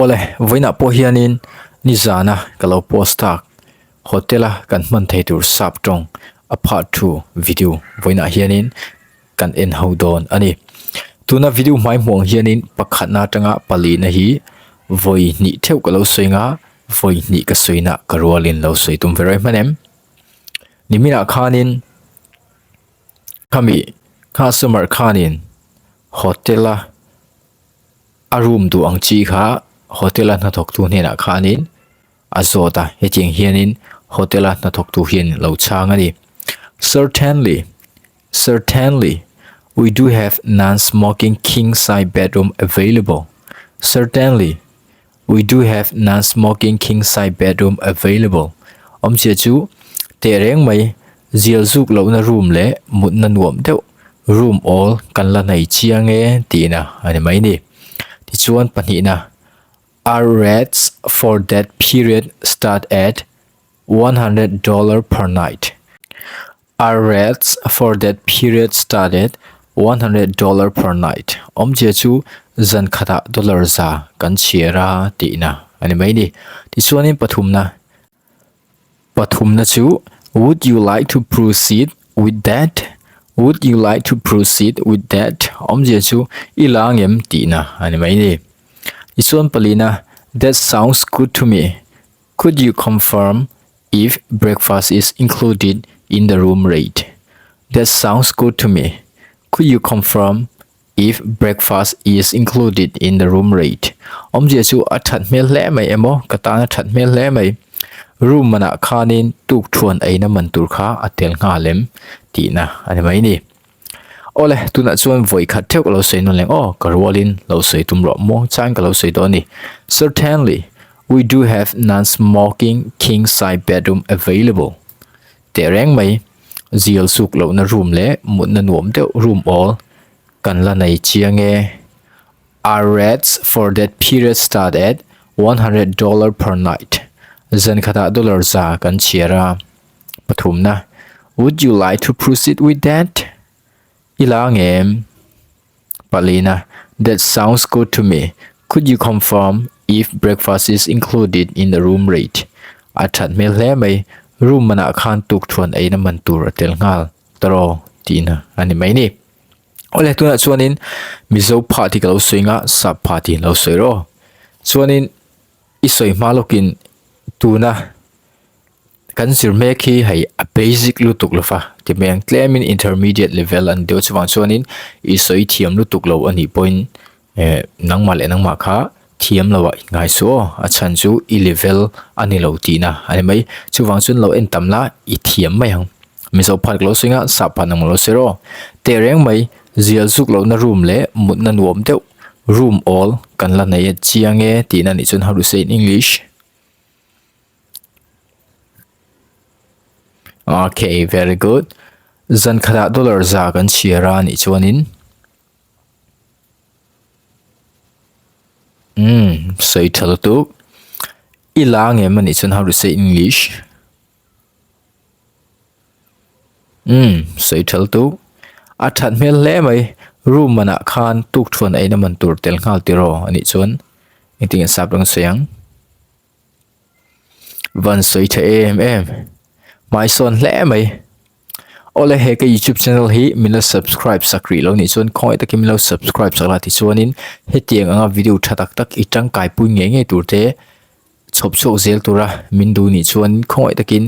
Awle, vawiinah pawh hianin nizana ka lo post tak hotel a kan hman thei tur sap tawng a part thu video vawiinah hianin kan en ho dawn a ni. Tuna video hmai hmuh ang hianin pakhatna atanga palina hi vawi hnih theuh ka lo sawi anga vawi hnih ka sawina ka rualin lo sawi tum ve rawih hman em. Niminah khanin khami customer khanin hotel a A room duh ang chi kha hotel a hnathawktu hnenah khanin a zawt a, hetiang hianin hotel a hnathawktu hian lo chhang a ni. Certainly, certainly, we do have non-smoking king size bedroom available. Certainly, we do have non-smoking king size bedroom available. Awmzia chu tehreng mai zial zuk lohna room leh mutna nuam deuh room awl kan la nei chiang e tihna a ni mai ni. Tichuan pahnihna Our rates for that period start at $100 per night. Our rates for that period start at $100 per night. Awmzia chu zan khatah dollar za kan chhiar a tihna a ni mai ni. Tichuanin pathumna Pathumna chu Would you like to proceed with that? Would you like to proceed with that? Awmzia chu i la ngem tihna a ni mai ni. Tichuan palina That sounds good to me. Could you confirm if breakfast is included in the room rate? That sounds good to me. Could you confirm if breakfast is included in the room rate? Awmzia chu a that hmel hle mai emaw ka tan a that hmel hle mai. Room manah khanin tukthuan eina man tur kha a tel nghal em tihna a ni mai ni. Awle, tunah chuan vawi khat theuh ka lo sawi nawn leng aw, ka rualin lo sawi tum rawh muang chang ka lo sawi dawn a ni. Certainly, we do have non-smoking king-size bedroom available. Teh reng mai, zial suk lohna room leh mutna nuam deuh room awl kan la nei chiang e. Our rates for that period start at $100 per night. Zan khatah dollar za kan chhiar a. Pathumna, Would you like to proceed with that? I la ngem? Palina, That sounds good to me. Could you confirm if breakfast is included in the room rate? A that hmel hle mai, room manah khan tukthuan eina man tur a tel nghal tawh tihna a ni mai ni. Awle tunah chuanin Mizo pha tih ka lo sawi nga, Sap pha tih lo sawi rawh. Chuanin i sawi hma lawkin tuna Kan zir mek hi hei a basic lutuk lo va ti mai ang tlemin intermediate level an deuh chuvang chuanin i sawi thiam lutuk lo a nih pawhin eh nangmah leh nangmah kha thiam lo ah i ngai suh aw a chhan chu i level a ni lo tihna a ni mai chuvang chuan lo en tam la i thiam mai ang mizo phat ka lo sawi nga sap phat nangmah lo sawi rawh tehreng mai zial zuk lohna room leh mutna nuam deuh room awl kan la nei a chiang e tihna nih chuan how to say in english. Okay, very good. Zan khatah dollar za kan chhiar a nih chuanin Hmm, sawi tha lutuk. I la ngem a nih chuan how to say English? Hmm, sawi tha lutuk. A that hmel hle mai. Room manah khan tukthuan eina man tur tel nghal tiraw a nih chuan engtin nge sap rawng sawi ang? Van sawi tha em em hmaisawn hle mai awle he ka youtube channel hi min la subscribe sak rih lo nih chuan khawngaih takin min lo subscribe sak la tichuanin hetiang anga video tha tak tak i tangkai pui ngei ngei tur te chhawp chhuak zel tura min duh nih chuan khawngaih takin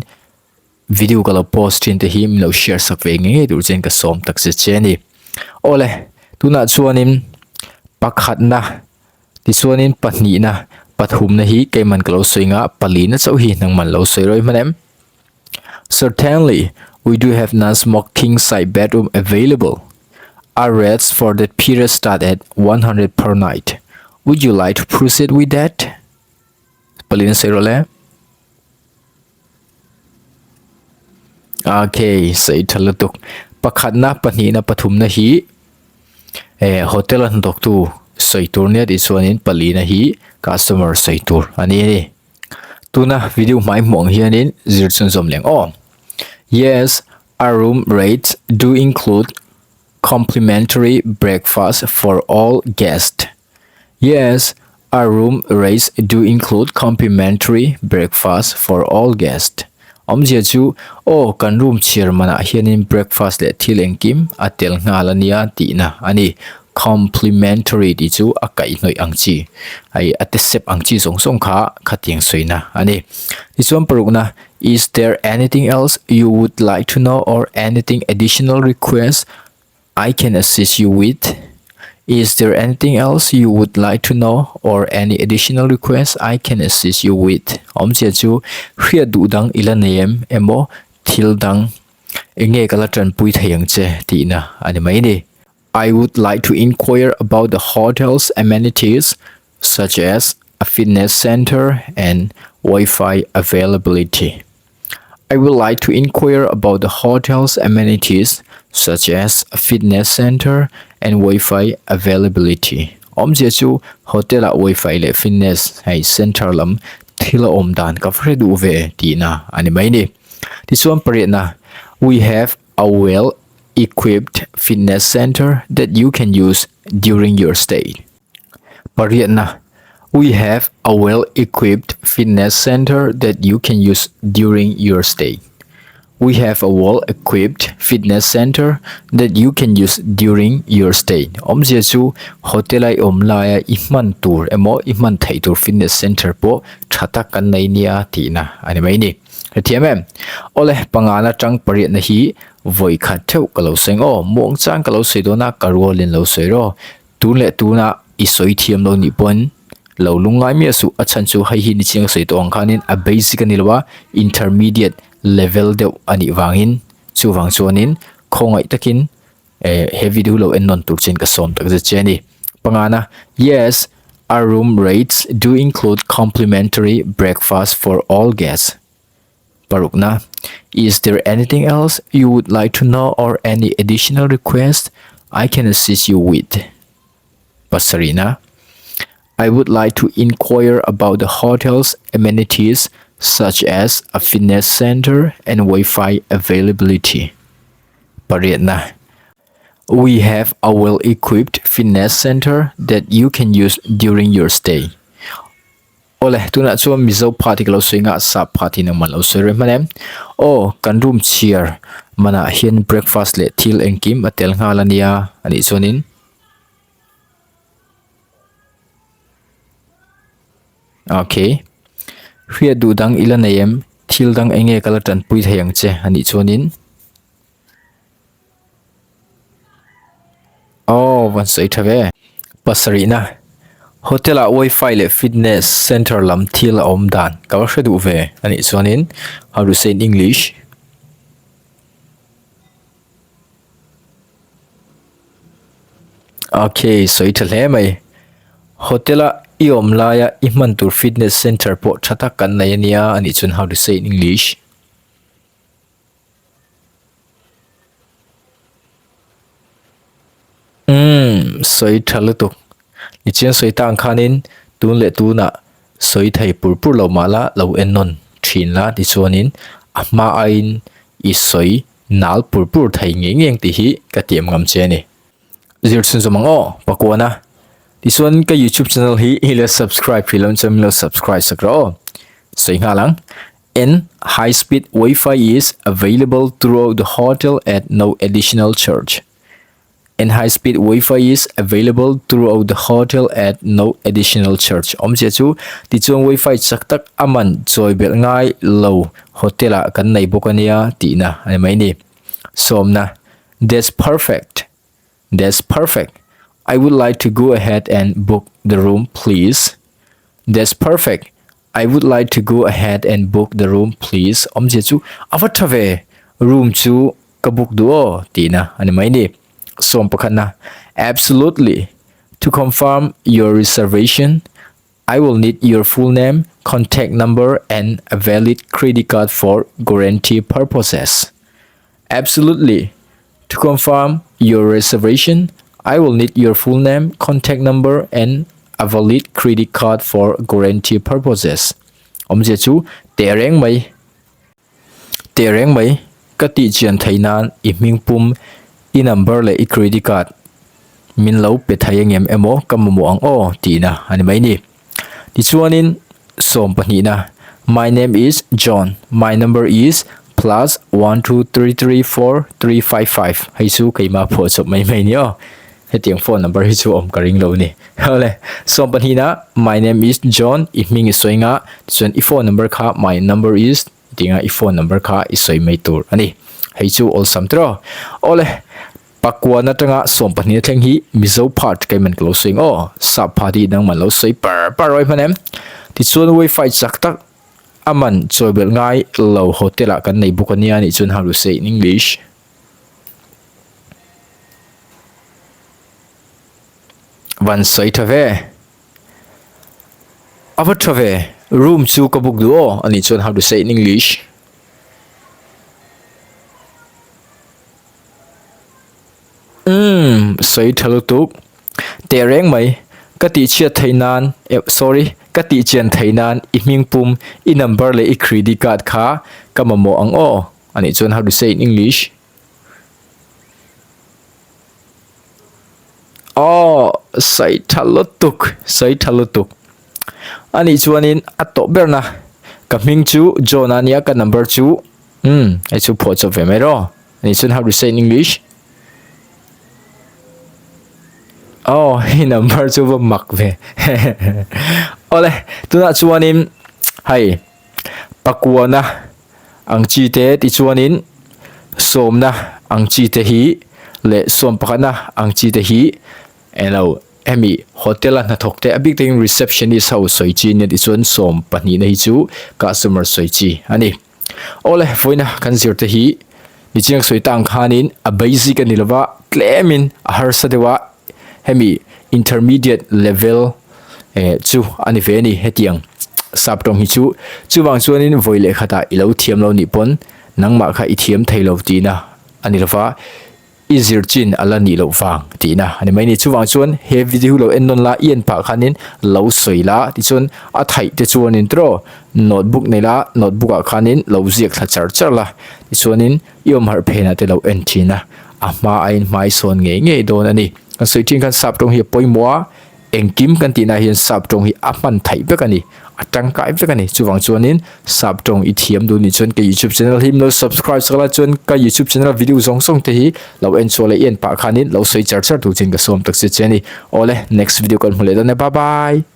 video ka lo post thin te hi min lo share sak ve ngei ngei tur chuan ka sawm tak zet che a ni awle tunah chuanin pakhatna Tichuanin pahnihna, pathumna hi keiman ka lo sawi nga, palina chauh hi nangman lo sawi rawih hman em? Certainly, we do have non-smoking side bedroom available. Our rates for that period start at 100 per night. Would you like to proceed with that? Palina sawi rawh le. Okay, sawi tha lutuk. Pakhatna, pahnihna, pathumna hi eh hotel a hnathawktu sawi tur nia tih chuanin palina hi customer sawi tur a ni a ni. Tuna video hmai hmuh ang hianin zir chhunzawm leng aw. Yes, our room rates do include complimentary breakfast for all guests. Yes, Our room rates do include complimentary breakfast for all guests. Awmzia chu, Aw, kan room chhiar manah hianin breakfast leh thil engkim a tel nghal a nia tihna a ni. Complimentary tih chu a kaihhnawih ang chi, hei a te sep ang chi zawng zawng kha khatiang sawina a ni. Tichuan parukna, Is there anything else you would like to know or anything additional request I can assist you with? Is there anything else you would like to know or any additional request I can assist you with? Awmzia chu hriat duh dang i la nei em emaw thil dang eng nge ka la tanpui thei ang che tihna a ni mai ni. I would like to inquire about the hotel's amenities such as a fitness center and Wi-Fi availability. I would like to inquire about the hotel's amenities such as a fitness center and Wi-Fi availability. Awmzia chu hotel ah Wi-Fi leh fitness hei center lam thil a awm dan ka hre duh ve tihna a ni mai ni. Tichuan pariatna, we have a well equipped fitness center that you can use during your stay. Pariatna, We have a well-equipped fitness center that you can use during your stay. We have a well-equipped fitness center that you can use during your stay. Awmzia chu hotel a i awm laia i hman tur emaw i hman theih tur fitness center pawh tha tak kan nei nia tihna a ni mai ni. Hrethiam em? Awle, pangana tang pariatna hi vawi khat theuh ka lo sawi ang aw. Muangchang ka lo sawi dawn a, ka rualin lo sawi rawh. Tun leh tuna i sawi thiam lo nih pawn lo lungngai miah suh, a chhan chu hei hi ni chiang sawi tawh ang khanin a basic a ni lo a, intermediate level deuh a nih vangin chuvang chuanin khawngaih takin eh he video lo en nawn tur chuan ka sawm tak zet che a ni. Pangana, Yes, our room rates do include complimentary breakfast for all guests. Parukna, Is there anything else you would like to know or any additional request I can assist you with? Pasarina, I would like to inquire about the hotel's amenities such as a fitness center and Wi-Fi availability. Pariatna, We have a well-equipped fitness center that you can use during your stay. Awle, tunah chuan Mizo part hi ka lo sawi nghah, sap part hi nangman lo sawi reng hman em? Aw, kan room chhiar manah hian breakfast leh thil engkim a tel nghal a nia, a nih chuanin. Okay, hriat duh dang i la nei em? Thil dang eng nge ka la tanpui thei ang che, a nih chuanin. Aw van sawi tha ve. Pasarihna, Hotel ah wifi leh fitness center lam thil a awm dan ka va hre duh ve a nih chuanin how to say in English. Okay, sawi tha hle mai. Hotel a i awm laia i hman tur fitness center pawh tha tak kan nei ania a nih chuan how to say in English. Umm, sawi tha lutuk. Nichian sawi ta ang khanin tun leh tunah sawi thei pur pur lo mah la lo en nawn thin la tichuanin a hma aiin i sawi nal pur pur thei ngei ngei ang tih hi ka tiam ngam che a ni. Zir chhun zawm ang aw, Pakuana. Tichuan ka YouTube channel hi i la subscribe hrih lo chuan min lo subscribe sak rawh aw. Sawi nghal ang. N high speed wifi is available throughout the hotel at no additional charge. N high speed wifi is available throughout the hotel at no additional charge. Awmzia chu tichuan wifi chak tak a man chawi belh ngai lo hotel ah kan nei bawk ania tihna a ni mai ni. Sawmna, That's perfect. That's perfect. I would like to go ahead and book the room please. That's perfect. I would like to go ahead and book the room please. Awmzia chu a va tha ve. Room chu ka book duh aw tihna a ni mai ni. Sawm pakhatna, Absolutely. To confirm your reservation, I will need your full name, contact number and a valid credit card for guarantee purposes. Absolutely. To confirm your reservation, I will need your full name, contact number and a valid credit card for guarantee purposes. Awmzia chu teh reng mai. Teh reng mai. Ka tih chian theih nan i hming pum, i number leh i credit card min lo pe thei angem emaw ka mamawh ang aw tihna a ni mai ni. Tichuanin sawmpahnihna, My name is John, my number is plus one two three three four three five five hei chu keimah phuah chawp mai mai ni aw. Hetiang phone number hi chu awm ka ring lo ni. Awle, sawmpahnihna, My name is John, i hming i sawi nga, tichuan i phone number kha my number is tinga i phone number kha i sawi mai tur a ni. Hei chu awlsam tiraw. Awle, Pakuan atanga sawmpahnihna thleng hi Mizo part kei man ka lo sawi ang aw, sap part hi nangman lo sawi par par rawih hman em? Tichuan wifi chak tak a man chawi belh ngai lo hotel ah kan nei bawk a nia nih chuan how to say in English. Van sawi tha ve. A va tha ve, room chu ka book duh aw a nih chuan how to say in English. Umm, sawi tha lutuk. Teh reng mai, ka tih chhiat theih nan, eh sorry, ka tih chian theih nan i hming pum, i number leh i credit card kha ka mamawh ang aw, a nih chuan how to say in English? Aw, sawi tha lutuk, sawi tha lutuk. A nih chuanin a tawh berna, ka hming chu John a nia, ka number chu, umm, hei chu phuah chawp ve mai rawh. Ani chuan how to say in English? Oh, hei number chu va mak ve. Awle, tunah chuanin hei pakuana ang chi te tichuanin sawmna ang chi te hi leh sawm pakhatna ang chi te hi englo hemi hotel a hnathawk te a bik takin receptionist ho sawi chi nia tichuan sawm pahnihna hi chu customer sawi chi a ni. Awle, vawiina kan zir te hi nichiang sawi ta ang khanin a basic a ni lova, tlemin a harsa deuh a, hemi intermediate level eh chu a ni ve a ni hetiang sap tawng hi chu. Chuvang chuanin vawi leh khatah i lo thiam lo nih pawn nangmah kha i thiam thei lo tihna a ni lova. I zir chin a la nih loh vang tihna a ni mai ni. Chuvang chuan he video hi lo en nawn la, i en pah khanin lo sawi la, tichuan a theih te chuanin tiraw notebook nei la, notebook ah khanin lo ziak thla char char la, tichuanin i awm harh phenah te lo en thin a, a hma aiin hmai sawn ngei ngei dawn a ni. Kan sawi thin khan sap tawng hi a pawimawh a, Engkim kan tihna hian sap tawng hi a hman theih vek a ni, a tangkai vek a ni. Chuvang chuanin sap tawng i thiam duh nih chuan ka youtube channel hi lo subscribe sak la chuan ka youtube channel video zawng zawng te hi lo en chhuah leh i en pah khanin lo sawi char char tur chin ka sawm tak che che a ni. Awle next video kan hmu leh dawn e bye bye.